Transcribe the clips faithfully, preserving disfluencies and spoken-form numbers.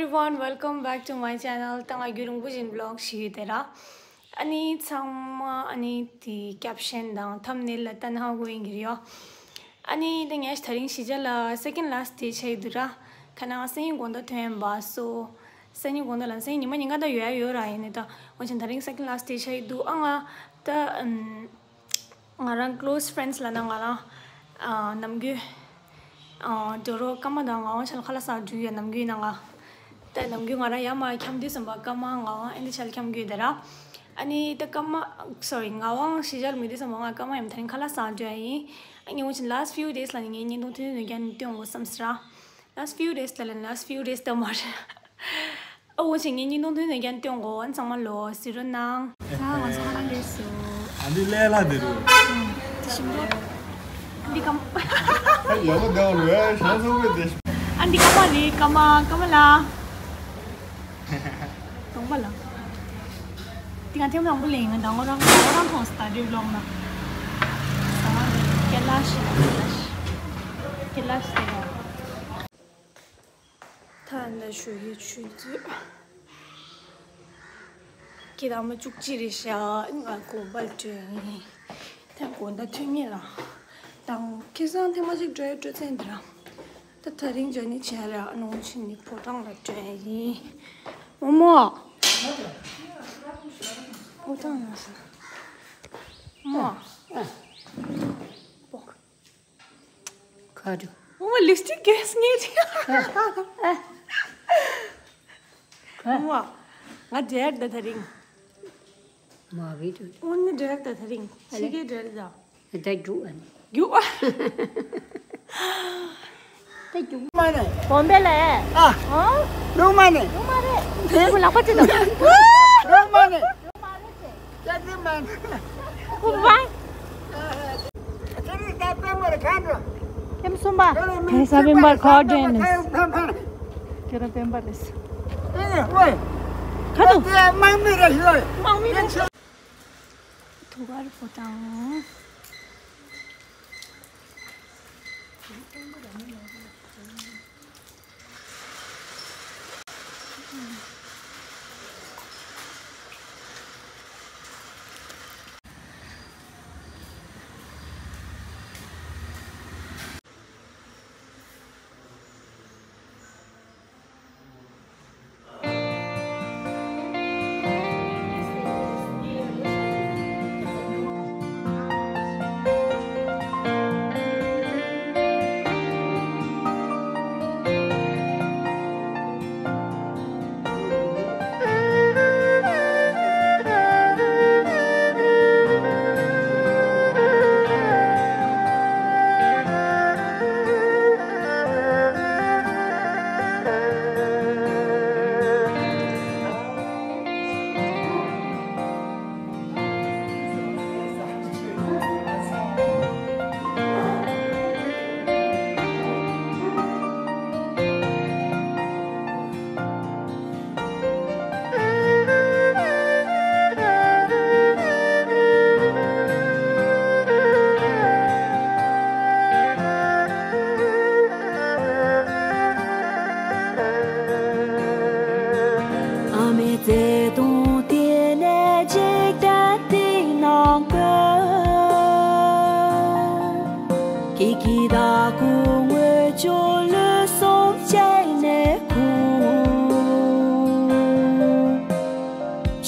Everyone, welcome back to my channel. ད་ང་རྒྱུན་རིང་པོ་ཞིག་vlog་བྱེད་ཀྱི་ཡོད་དེ་ར། ཨ་ནི་ཚང་མ་ཨ་ནི་དེ་caption་དང་thumbnail་ལ་ལྟ་ན་ཧ་གོ་ཡིན་གྱི་རེད་ཡོ། ཨ་ནི་ད་ངས་དེ་རིང་གཞིས་ཆགས་ལ་second last day་ཆགས་ཀྱི་འདུག་ར། ཁ་ན་སང་ཉིན་དགོང་དག་ཐོན་པ་སོ། སང་ཉིན་དགོང་དག་ལ་སང་ཉིན་ཉི་མ་ཉིན་གང་ད་ཡོད་ཡ་ཡོད་ར། ཡིན་ནའི་ད་འོན་ཀྱང་དེ་རིང་second last day་ཆགས་ཀྱི་འདུག་ཨ་ང་ད་ཨམ། ང་རང་close friends་ལབ་ན་ང་རང་ཨ་ནམ་རྒྱུན་ཨ་ཇོ་རོ་ཀརྨ་དང་ངག་དབང་ཆ་ལ་ཁ་ལག་ཟ་འགྲོ་ཡ། ནམ་རྒྱུན་ཡིན་ན་ང་ད་ནམ་རྒྱུན་ང་རང་ཡར་མར་འཁྱམ་དུས་ཙམ་པ་ཀརྨ་ངག་དབང་ཨེ་འདི་ཆ་ལ་འཁྱམ་གྱི་ཡོད་དེ་ར། ཨ་ནི་ད་ཀརྨ་sorry་ངག་དབང་གཞིས་ཆགས་ལ་མེད་དུས་ཙམ་པ་ང་ཀརྨ་ཡང་དེ་རིང་ཁ་ལག་ཟ་འགྲོ་ཡ་ཡིན། ཨ་ནི་འོན་ཀྱང་last few days་ལ་ནི་ངའི་བརྙན་ཐུང་ཐུང་ཐུང་ནས་ཀྱང་སྟོན་དགོས་བསམ་སྲིད་ར། Last few days་ལ་ལན་last few days་ད་མ་རེད། ཨོ་ཆེ་ངའི་བརྙན་ཐུང་ཐུང་ནས་ཀྱང་སྟོན་དགོས། ཨ་ནི་ཚང་མ་ལོ་གཟིགས་རོགས་གནང་། ད་ང་ཚོ་ཧ་ལམ་རེད་སོ། ཨ་འདི་ལས་ལྷ་འདི་རུ། དེ་བཞིན་དུ། འདི་ཀརྨ། ཨ་ཡག་པོ་འདུག་རེད་ཤ་སོང་བས་དེ། ཨ་འདི་ཀརྨ་རེད། ཀརྨ་ཀརྨ་ལགས། གདོང་པ་ལགས། འདི་ང་ཐེངས་མང་པོ་ལེན་ཡིན། ང་ད་ངོ་རང་ངོ་རང་མཐོང་སོང་ད་རེབ་ལོག་ན། ཟ་མ་རེད། ཀེ་ལ་ཤི་ལ་ཀེ་ལ་ཤི། ཀེ་ལ་ཤི་དེ་ག་ད་ན་ཞུ་ཡི་ཆུ་ཚོད་ཁྱེད་ཨ་མ་བཅུ་གཅིག་རེད་ཤག་ང་དགོན་པར་འགྲོ་ཡིན། ཐེངས་དགོང་དག་ཐོན་ངེས་ལ་དང་ཁེ་སང་ཐེངས་མ་གཅིག་འགྲོ་ཡི་སྤྲོ་ཚན་འདི་ར། ད་དེ་རིང་འཇོག་ནི་བྱས་ར། ཨ་ནོ་ཕྱིན་ནི་ཕོ་བྲང་ལ་འགྲོ་ཡིན། མོ་མོ། ཕོ་བྲང་ལ་ས། མོ། པོ། ཁ་དྲོ། ཨོ་མ་ལིབ་སི་ཊིག་གས་ངེས་ཅི། ཁ། མོ། ང་འབྲལ་ད་དེ་རིང་། མ་བི་དུ། ཨོ་ནི་འབྲལ་ད་དེ་རིང་། ཨ་ལེ། ཕྱི་གའི་འབྲལ་ད། ད་རྒྱུག་ཨ་ནི། རྒྱུག་ཨ། ད་རྒྱུག་མ་ནི། གོམ་པ་ལས། ཨ། ཨོ། རྒྱུག་མ་ནི། རྒྱུག་མ་རེད། དེ་ཁོ་ལག་པ་ཅི་དང་། རྒྱུག་མ་ནི། ཁེམ་སུམ་པ། ཁེ་ས་བིན་པར་ཁོ་ཌེན་ནི། ཁེ་ར་བིན་པར་ལེས། ཁ་ཏུ། དམག་མི་རེད་ཤོད། དམག་མི་རེད་ཤོད། ཐུག་གར་ཕོ་བྲང་། ཨ་མའི་བརྩེ་དུང་དེ་ནས་འཇིག་རྟེན་འདི་ནང་ཁྱེད་ཀྱི་བདག་པོ་དངོས་བྱུང་ལུས་སྲོག་བཅད་ནས་ཁུར།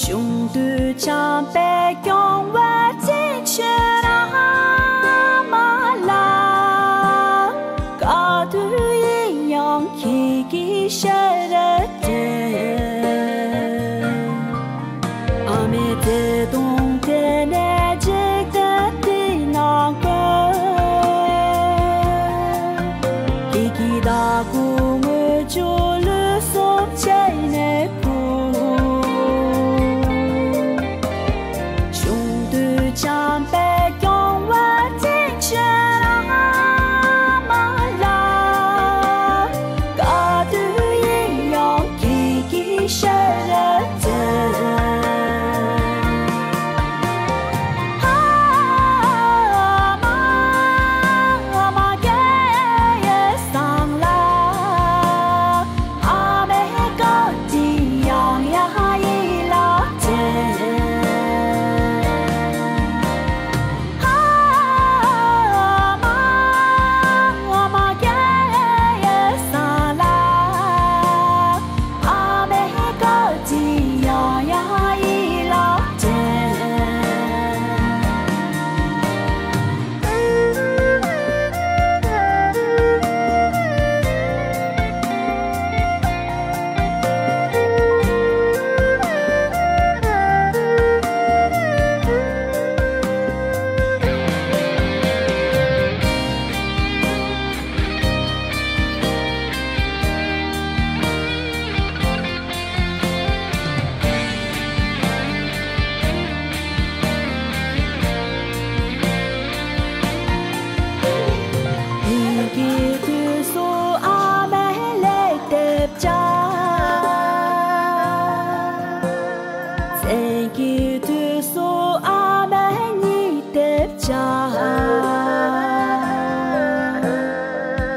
ཆུང་དུས་བྱམས་པས་སྐྱོང་བ་ཅན་ཁྱོད་རང་མ་ལ། ག་དུས་ཡིན་ཡང་ཁྱེད་ཀྱི་ཞལ་རས་དྲན། ཨ་མའི་བརྩེ་དུང་དེ་ནས་འཇིག་རྟེན་འདི་ནང་ཁྱེད་ཀྱི་བདག་པོ་དངོས་བྱུང་ལུས་སྲོག་བཅད་ནས་ཁུར།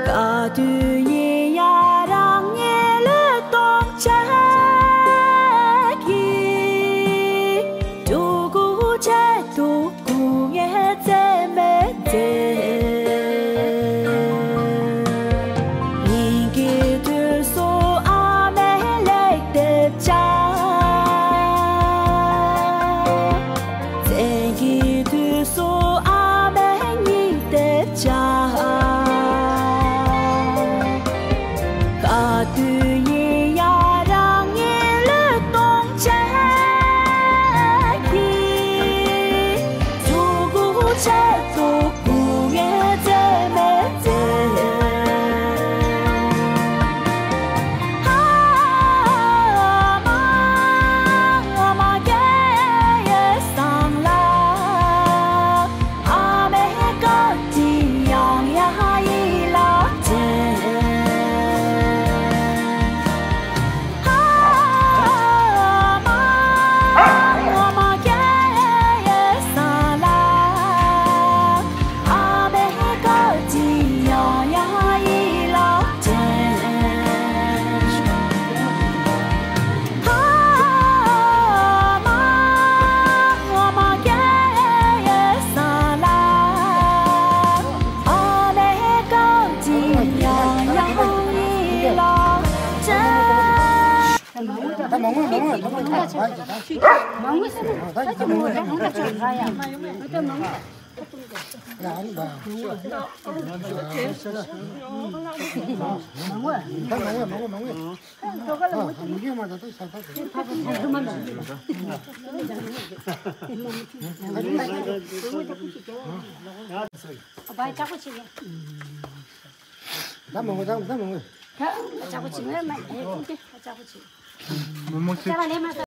ག་དུས་ཡིན་ཡང་རང་ཉིད་བློས་གཏོང་བྱེད་ཀྱི། ཕྲུ་གུ་ཆེད་དུ་སྐུ་ངལ་བཙལ་མི་བཙལ། སྙིང་གི་དུས་སུ་ཨ་མའི་ལག་དེབ་བཅག། བཙན་གྱི་དུས་སུ་ཨ་མའི་སྙིང་དེབ་བཅག། ག་དུས་ཡིན་ཡང་རང་ཉིད་བློས་གཏོང་བྱེད་ཀྱི། ཕྲུ་གུ་ཆེད་དུ་སྐུ་ངལ་བཙལ་མི་བཙལ། ཨ་མ་ཨ་མ་རྒས་ཡོལ་སང་ལ། ཨ་མའི་བཀའ་དྲིན་ཡང་ཡང་ཡིད་ལ་དྲན། ཨ་མ་ཨ་མ་རྒས་ཡོལ་སང་ལ། ཨ་མའི་བཀའ་དྲིན་ཡང་ཡང་ཡིད་ལ་དྲན། ཨ་མ་ཨ་མ་རྒས་ཡོལ་སང་ལ། ཨ་མའི་བཀའ་དྲིན་ཡང་ཡང་ཡིད་ལ་དྲན། ད་མང་པོ་མང་པོ་མང་པོ། ད་ཡིན་ད་མང་པོ། ཡ་ཨ་ནི་ད། ད་མང་པོ་མང་པོ་མང་པོ། ད་མང་པོ་ད་ད་མང་པོ། ད་ལྕགས་པོ་ཆེ་ངས་མ་ཨེ་ཀུན་ཏེ་ལྕགས་པོ་ཆེ། མོ་མོ་ཆེ།